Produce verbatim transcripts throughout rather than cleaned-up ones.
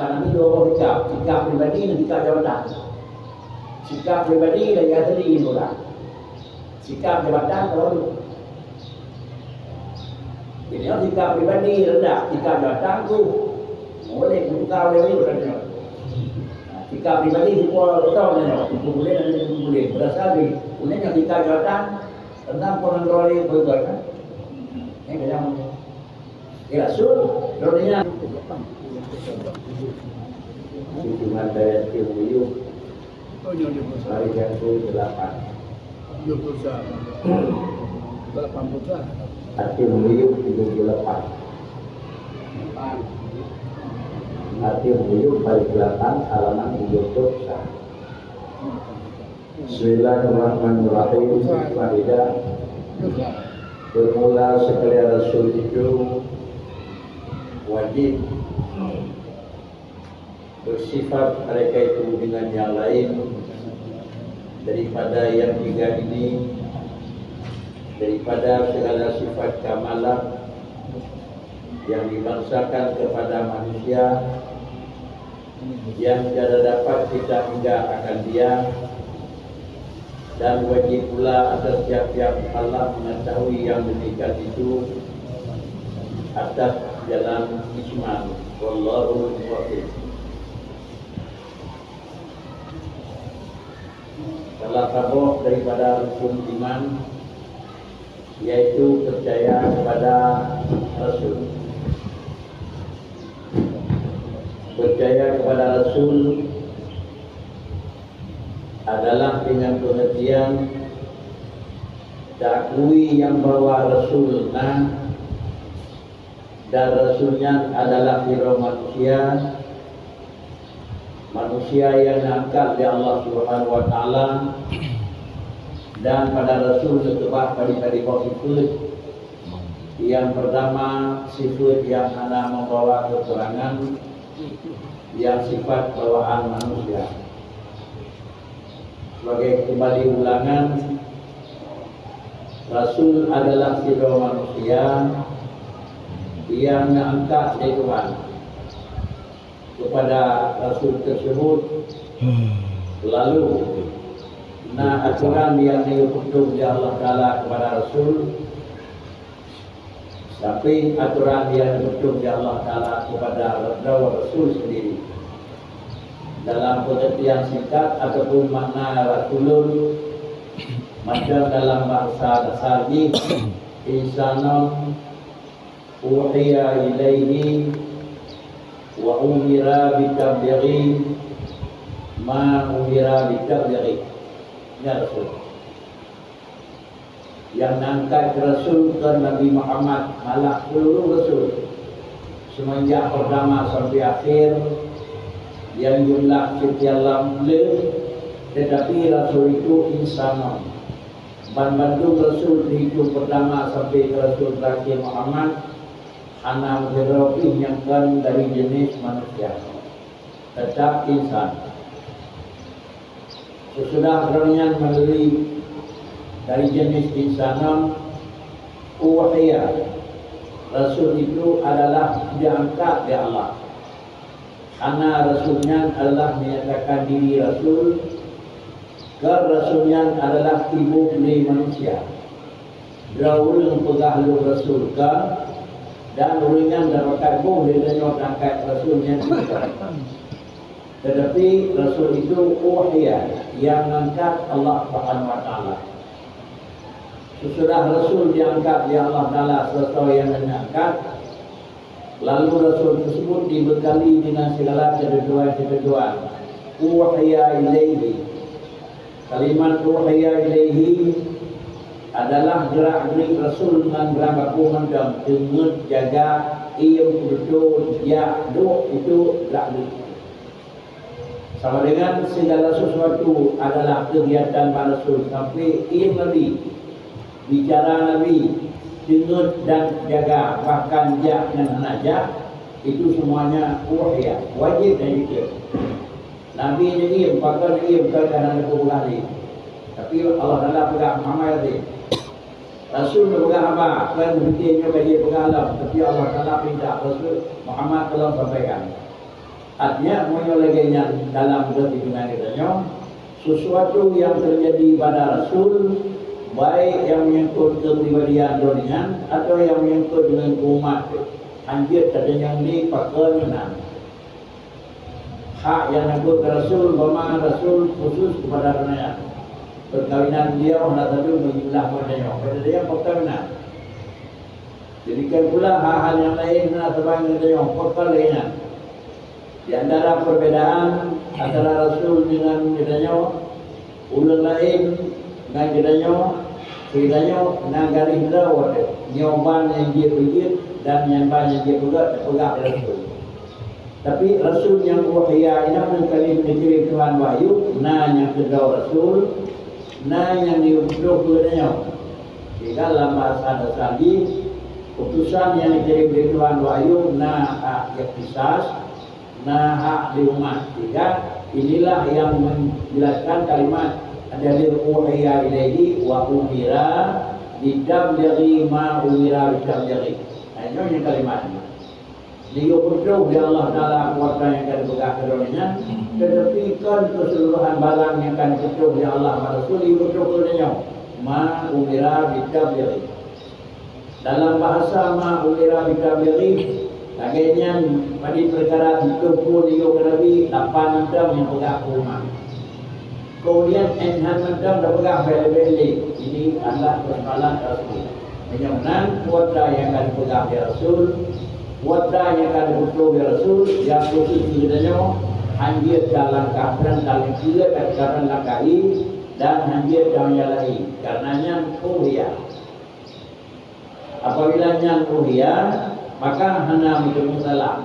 Nabi dua boh sikap, sikap pribadi dan sikap jabatan. Sikap pribadi lagèe asli nyan pula. Sikap jabatan baru. Jadi, sikap pribadi rendah, sikap jabatan tu boleh buka oleh ureueng laén. Sikap pribadi semua orang tahu nyoe, itu boleh dan itu boleh. Berasal dari, boleh yang sikap jabatan, tentang pengontrol itu kan. Ini kadang Ya, su, dunia. Kunjungan dari Aceh Buyuh, hari yang kedelapan. Aceh Buyuh tujuh puluh delapan. Aceh Buyuh, baris delapan, halaman tujuh puluh satu. Bismillahirrahmanirrahim. Faidah. Bermula sekalian Rasul itu wajib bersifat mereka itu dengan yang lain daripada yang tiga ini, daripada segala sifat kamalah yang dibangsakan kepada manusia, yang tiada dapat kita hingga akan dia, dan wajib pula atas tiap-tiap mukallaf mengetahui yang demikian itu atas jalan ijmal. Wallahul muwaffiq. Salah saboh daripada rukun iman yaitu percaya kepada Rasul. Percaya kepada Rasul adalah dengan pengertian takui yang bahwa Rasul na dan Rasul nyan adalah sidroe manusia, manusia nyang neuangkat lé Allah Subhanahu wa Taala, dan pada Rasul geukeubah padum-padum boh sifeuet. Nyang peurtama, sifeuet nyang hana meubawa keukurangan, nyang sifat bawaan manusia. Sebagai keumbali ulangan, Rasul adalah sidroe manusia nyang neuangkat lé Tuhan. Kepada Rasul tersebut, lalu na atoran nyang geupeudong lé Allah Taala kepada Rasul, sampai atoran nyang geupeudong lé Allah Taala kepada droe Rasul sendiri. Dalam pengertian singkat ataupun makna Rasulun, macam dalam bahasa dasar jih, insanun uhiya ilaihi wa umira bitablighi ma umira bitablighi. Ya Rasul. Nyang neuangkat Rasul keu Nabi Muhammad, malah seuluruh rasul, seumeunjak peurtama sampai akhé, nyang jumlah sekian lam le, teutapi rasul itu insanun. Banmandum rasul, dihitung peurtama sampai keu rasul terakhir Muhammad, hana meusidroe pih nyang kon dari jeunèh manusia, teutap insan. Sesudah droeneuh nyan meunuri dari jeunèh insanun, uhiya, rasul itu adalah diangkat lé Allah. Hana rasul nyan adalah menyatakan diri rasul, keu rasul nyan adalah iboh lé manusia. Droe ureueng peugah lôn rasul ka, dan ureueng nyan dapat boh lé tanyoe tangkai rasul nyan ka. Teutapi rasul itu uhiya, nyang neuangkat Allah Subhanahu wa Taala. Sesudah rasul diangkat lé Allah Taala, sesudah nyang neuangkat, lalu rasul tersebut dibekali dengan segala ketentuan-ketentuan. Uhiya ilaihi. Kalimat uhiya ilaihi adalah gerak-gerik rasul ngon geurang baku mantong, teungeut, jaga, iem, peutoe, jak, duek, itu gerak-gerik. Sama dengan segala sesuatu adalah kegiatan bak rasul, sampai iem Nabi, bicara Nabi, teungeut dan jaga, bahkan jak ngon hana jak, itu semuanya uhiya, wajib dan jikeu. Nabi neuiem, pakon neuiem, kon ka hana neupeugah lé. Tapi Allah Taala peugah Muhammad lé. Rasul neupeugah haba, kon mungken nyoe ka jipeugah lom, tapi Allah Taala pinta Rasul Muhammad tolong sampaikan. Artinya, meunyoe lagée nyan dalam keuhidupan geutanyoe, sesuatu nyang teujadi bak rasul, baik nyang menyangkut keupribadian droeneuh nyan atawa nyang menyangkut deungon umat, hanjeuet tatanyong lé pakon meunan. Hak nyang na buet keu rasul, umpama rasul khusus keupada droeneuh nyan. Peukawinan beliau hana sapeue meujeulah meunyoe. Pada dia peukawinan. Demikian pula hal-hal nyang laén na saban geutanyoe, pakon lagée nyan. Di antara perbedaan antara rasul deungon geutanyoe, ureuëng laén ngon geutanyoe, geutanyoe na garéh droe, nyoe ban nyang jeuet beujeuet dan nyan ban nyang jeuet beugét teupeugah lé rasul. Tapi rasul nyang uhiya inong nyang ka lheueh geukirém Tuhan wahyu, na nyang keudroe rasul, na nyang geuyue peutrok keu geutanyoe. Di dalam bahasa dasar jih, utusan nyang geukirém lé Tuhan wahyu na hak ikhtisas, na hak di umat. Sehingga inilah yang menjelaskan kalimat, "Alladzi uhiya ilaihi wa umira bitablighi ma umira bitablighi." Nah, nyoe nyang kalimat nyoe. Geuyue peutrok lé Allah Taala kuasa nyang ka geupeugah keudroe nyan, tetapi kon keseluruhan barang nyang ka geupeugah lé Allah bak rasul geuyue peutrok keu geutanyoe. Ma umira bitablighi. Dalam bahasa ma umira bitablighi, lagée nyan padum peukara siplôh peuet geuyue keu Nabi, lapan mantong nyang peugah keu umat. Kemudian, enhan mantong tapeugah bèk-bèk lé, ini adalah persoalan tersebut. Meunyoe nan kuasa nyang ka dipeugah lé Rasul, kuasa nyang ka dipeugah lé Rasul, nyang khusus keu geutanyoe, hanjeuet ka langkah dan ka lingkeu dan ka langkahi, dan hanjeuet ka menyalahi. Karena nyan, oh ya. Apabila nyan uhiya, maka hana meuteumé salah.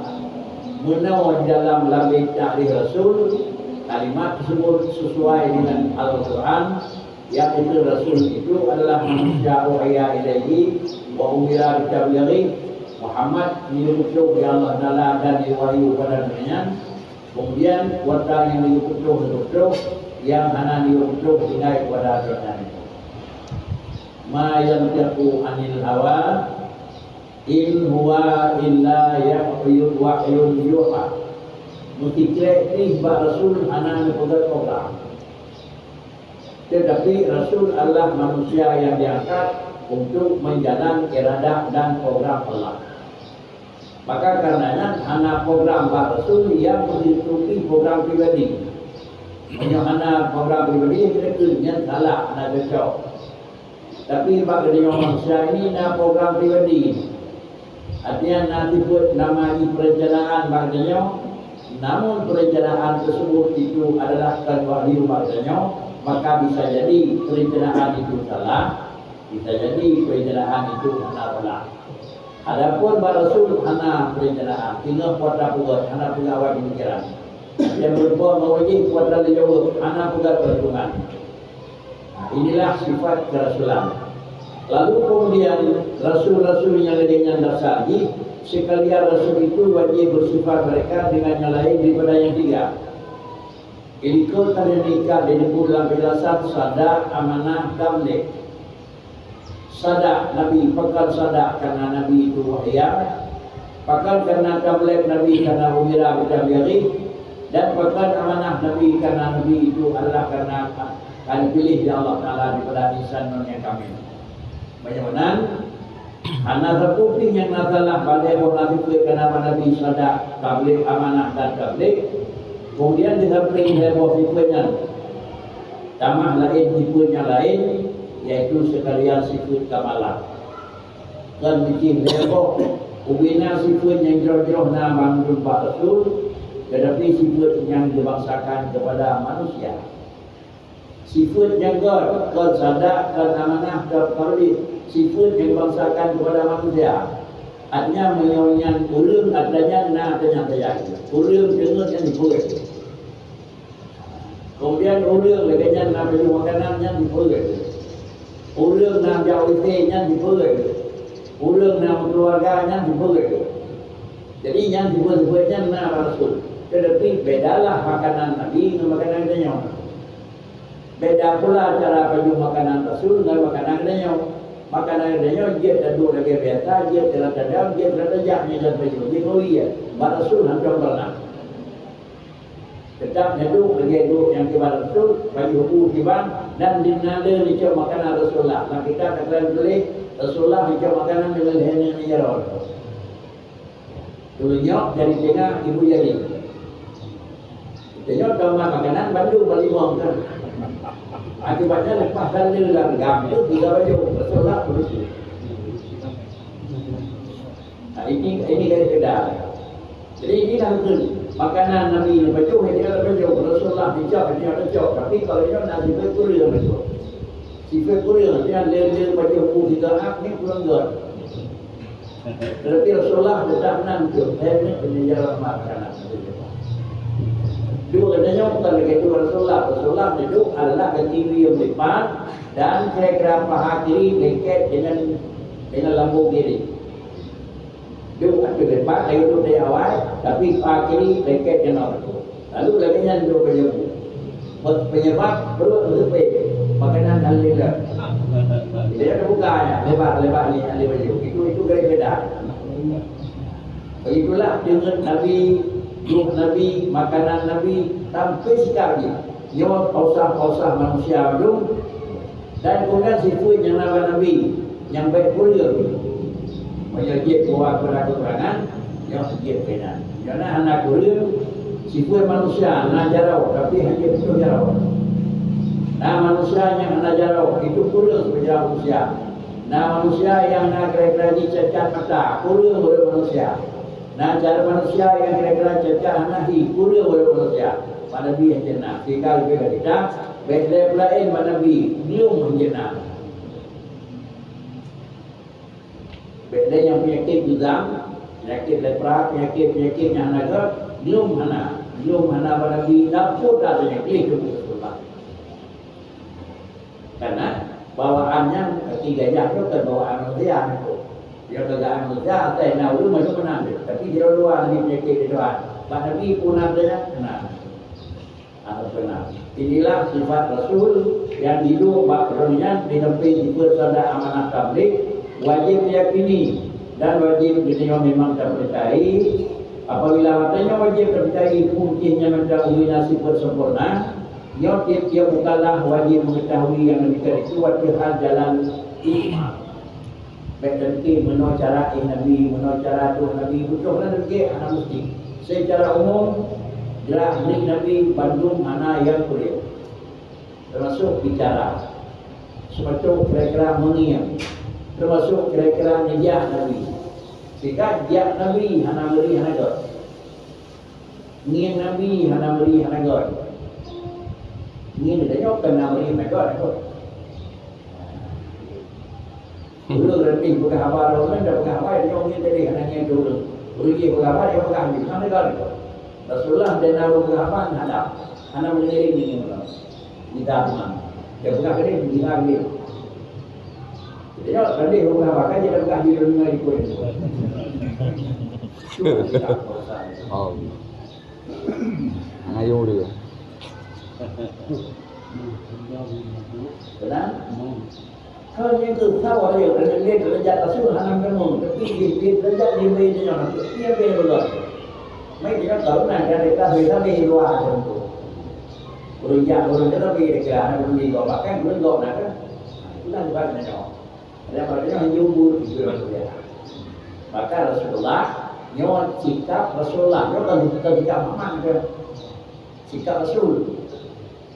Meunoe dalam lambeng takrif Rasul, kalimat tersebut sesuai dengan Al-Quran, yaitu Rasul itu adalah manusia uhiya ilaihi wa umira bitablighi. Muhammad geuyue peutrok lé Allah Taala dan diwahyu bak geuhnyan. Kemudian, kuasa nyang geuyue peutrok, geuyue peutrok, nyang hana geuyue peutrok tinggai keupada geuhnyan. Ma yantiqu anil hawa, in huwa illa yahyu-, wahyun yuha. Meusikrek pih bak Rasul hana neupeugét program. Tetapi Rasul adalah manusia yang diangkat untuk menjalan iradah dan program Allah. Maka karenanya hana program bak Rasul nyang meututupi program pribadi. Meunyoe hana program pribadi, kita kheun nyan salah, hana cocok. Tapi bak geutanyoe manusia ini na program pribadi. Artinya na sifeuet nama jih perencanaan bak geutanyoe, namun perencanaan tersebut itu adalah kon wahyu bak geutanyoe, maka bisa jadi perencanaan itu salah, bisa jadi perencanaan itu hana salah. Adapun bak Rasul hana perencanaan, singoh kuasa peugét, hana peugah awai pemikiran. Nyang beureumpok ngon wajéb kuasa dijaweueb, hana peugah peurhitungan. Nah, inilah sifat kerasulan. Lalu kemudian rasul-rasul nyang lagée nyan dasar jih, sekalian rasul itu wajéb bersifat mereka dengan nyang laén daripada nyang tiga. Ilikot ka neuikat di deungon lam penjelasan sadak, amanah, tabligh. Sadak Nabi, pakon sadak karena Nabi itu wahya, pakon karena tabligh Nabi karena umira bitablighi, dan pakon amanah Nabi karena Nabi itu adalah karena ka neupiléh lé Allah Taala daripada insan non nyang kamil. Meunyoe meunan, hana sapeue pih nyang na salah bak lhée boh sifeuet karena Nabi sadak, tabligh, amanah, dan tabligh. Kemudian disampéng lhée boh sifeuet nyan, tamah laén sifeuet nyang laén, yaitu sekalian sifeuet kamalah. Kon meucih lhée boh, ubena sifeuet nyang jroh-jroh na mandum bak Rasul, tetapi sifeuet nyang geubangsakan keupada manusia. Sifeuet nyang gét, kon sadak, kon amanah, kon tabligh, sifeuet nyang geubangsakan keupada manusia. Artinya, meunyoe nyan ureuëng, atra nyan na atra nyang sayang. Ureuëng deungon nyan dipeugét. Kemudian ureuëng lagée nyan na pajoh makanan nyan dipeugét. Ureuëng na jak U T nyan dipeugét. Ureuëng na meukeuluwarga nyan dipeugét. Jadi nyan dipeugét nyan na rasul. Tetapi bedalah makanan Nabi ngon makanan geutanyoe. Beda pula cara pajoh makanan rasul ngon makanan geutanyoe. Makanan geutanyoe jeuet taduek lagée biasa, jeuet teulat tadam, jeuet teulat tajak nyan pajoh. Jeuet ngon ie, bak rasul hantom pernah. Teutap neuduek lagèe duek nyang kiban Rasul, pajoh bu kiban, dan di na le neucok makanan Rasulullah. Lam kitab teuka tuléh, Rasulullah neucok makanan deungon lhèe ngon jaroe. Tuléh nyok jari teungoh, ibu jari. Teungoh teuma makanan bandum bak limong kan. Akibatnya leupah dan le lam gam tu tiga baju. Rasulullah begitu. Nah, ini, ini garis beda. Jadi, ini langsung makanan Nabi ni bacut, ini ada bacut. Rasulullah bijak, ini ada cok. Tapi kalau ini nasi berkurang bacut. Sifat kurang, dia le-le bacut bu tiga ak ni kurang gèt. Tetapi Rasulullah tetap nan tu, saya ni penyejarah makanan. Dua katanya bukan lagi dua Rasulullah. Rasulullah duduk adalah kaki beliau melipat dan kira-kira paha kiri lengket dengan, dengan lambung kiri. Duek ateueh leupah, lagèe duek di awai, tapi paha kiri lengket ngon. Lalu lagèe nyan duek baju. Pe-, penyebab perut teuteupeue, makanan hana lé. Jadi ada buka ya, lebar-lebar ni hana lé baju. Itu, itu garis beda. Begitulah deungon Nabi, duek Nabi, makanan Nabi, sampai sekarang ni. Nyoe pausah-pausah manusia dum. Dan kemudian sifat nyang na bak Nabi nyang bèk kureueng. Meunyoe jeuet buat pada kekurangan, nyoe jeuet keunan. Nyoe na hana kureueng, sifat manusia na jaroe, tapi hana jeuet putôh jaroe. Na manusia nyang hana jaroe, itu kureueng sifat jaroe manusia. Na manusia nyang na kira-kira jih cacat mata, kureueng ureueng manusia. Na cara manusia nyang kira-kira cacat hana hi, kureueng ureueng manusia. Bak Nabi hana na, tinggai leubeh dari kita, bèk lé peulaén bak Nabi, glum hana. Bèk lé nyang peunyakét juzam, peunyakét lepra, peunyakét-peunyakét nyang hana gèt, glum hana. Glum hana bak Nabi, dapur dah peunyakét tu Rasulullah. Karena bawaan nyan kaki gajah tu kan bawaan manusia tu. Dia kagak manusia, asai na ureueng masuk meunan dia. Tapi di luar ni peunyakét di luar. Bak Nabi pun ada yang kena. Atau kena. Inilah sifat Rasul yang hidup bak dunia di samping sifat sada amanah tabligh, wajib diyakini dan wajib diterima memang tapercayai. Apabila watèe nyoe wajib tapercayai, pun jih nyan mantong uwi na sifat sempurna, Nyoe tiep-tiep mukallaf wajéb meungeutahui nyang demikian itu ateueh hal jalan iman. Bèk teuntèe meunoe cara éh Nabi, meunoe cara tueng Nabi, beutôi hana demikian, hana meusti. Seucara umum, gerak-gerik Nabi bandum hana nyang peureulee. Teumasok bicara, teumasok kira-kira meungieng, teumasok kira-kira neujak Nabi. Sehingga jak Nabi hana meuri hana göt. Ngieng Nabi hana meuri hana göt. Ngieng geutanyoe kon na meuri hana göt, kon. Ureueng reuteh peugah haba lom nyan, dak peugah haba, tanyoe ngieng teuh hana ngieng teuh ureueng. Ureueng jih peugah haba, dia peugah jih, hana göt, kon. Rasulullah dan na ureueng peugah haba, hana, hana meuri ngieng lom. Kita teuma. Dia peugah tadi, kita ngieng. Jadi, kalau tadi peugah haba, kan kita peugah jih lom ngieng ikut. Oh. Hana yue dia. Beuna? Keu nyang keu sawa lé, keu lé deurajat Rasul hana meuteumé, tapi di, di deurajat di meunan nyoe, tapi nyang beu lôn. Mai di nyoe tahu na, dan dekat beda di luar tu. Ureueng jak ureueng keu lebih dekat, hana beu di luar, bahkan ureueng gok na kan. Itulah sebab nyoe. Ada pada nyoe nyumbur gitu ya. Maka Rasulullah, nyoe sikap Rasulullah, nyoe kan bukan sikap Muhammad ke. Sikap Rasul.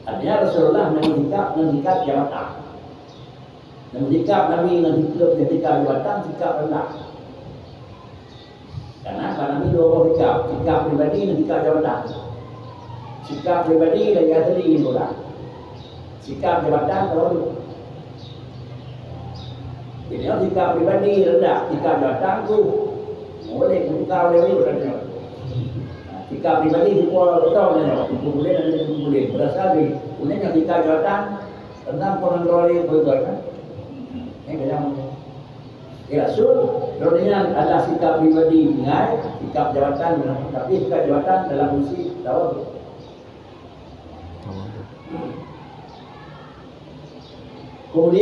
Artinya Rasulullah ngon sikap, ngon sikap jabatan. Ngon sikap Nabi, ngon sikap, ngon sikap jabatan, sikap rendah. Karena bak Nabi dua boh sikap, sikap pribadi ngon sikap jabatan. Sikap pribadi lagèe asli nyan pula. Sikap jabatan terlalu. Jadi, sikap pribadi rendah, sikap jabatan tu boleh buka oleh ureueng katanya. Sikap pribadi di pulau besar nyan, itu boleh, ada itu boleh. Berasal di, boleh nyan sikap jabatan, tentang pengontrol itu, kan? Ini kadang Ya, so, droeneuh nyan adalah sikap pribadi tinggai, sikap jabatan, tapi sikap jabatan dalam fungsi tawadhu. Kemudian